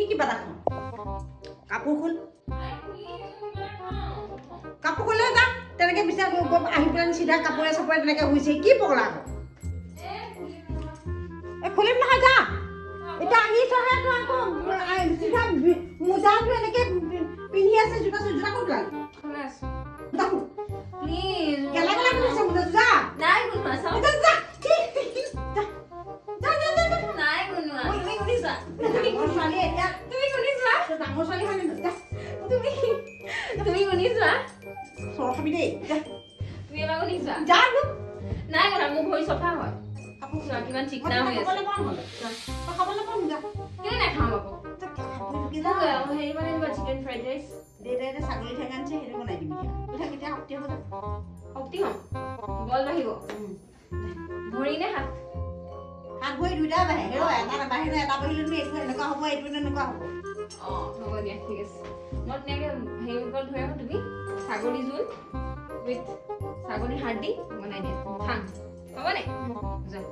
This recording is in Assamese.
কিবা এটা খাওঁ? কাপোৰ খোল, কাপোৰ খুলে যা। তেনেকে বিচাৰ আহি পেলাই চিধা কাপোৰে চাপোৰে তেনেকে শুইছে। কি পগলা আকৌ? এই খুলিম নহয়, যা। এতিয়া আহিছহে তই আকৌ চিধা মোজাটো এনেকে পিন্ধি আছে, জোতা জোতা ক'ত ওলাল? জোতা খোল। প্লিজ। গেলা গেলা পিন্ধিছে মোজা, যা। নাই গুণোৱা, চাওঁ। যা যা যা যা যা যা যা। নাই গুণোৱা, তুমি শুনিছা? ডাঙৰ ছোৱালী এতিয়া। তুমি শুনিছা? তই ডাঙৰ ছোৱালী হয় নে নহয়? যা। তুমি শুনিছা? চৰ খাবি দেই, যা। তুমি এবাৰ শুনিছা? যা বোলো। নাই শুনা, মোৰ ভৰি চফা হয়। কাপোৰ চোৱা, কিমান মই চিকনা হৈ আছে। খাবলৈ মন হ'লে তই খাবলৈ মন যা। কেলে নাখাম আকৌ? তই খাবি যা। মোক হেৰি বনাই দিবা, চিকেন ফ্ৰাইড ৰাইচ। দেউতাই এতিয়া ছাগলী ঠেং আনিছে, সেইটো বনাই দিম। এতিয়া এতিয়া কেতিয়া শক্তি হ'ব, যা। শক্তি হ'ম, বল বাঢ়িব। ভৰি নে হাত? হাত ভৰি দুইটাই বাঢ়ে। হেৰ, এটা নাবাঢ়ে নহয়। এটা বাঢ়িলে তুমি এইটো এনেকুৱা হ'ব, এইটো এনেকুৱা হ'ব। অঁ, হ'ব দিয়া, ঠিক আছে। মই ধুনীয়াকৈ হেৰি ওপৰত ধৰি আহোঁ, তুমি ছাগলী জোল উইথ ছাগলীৰ হাৰ্ডি বনাই দিয়া, খাম। হ'ব নে? যোৱা।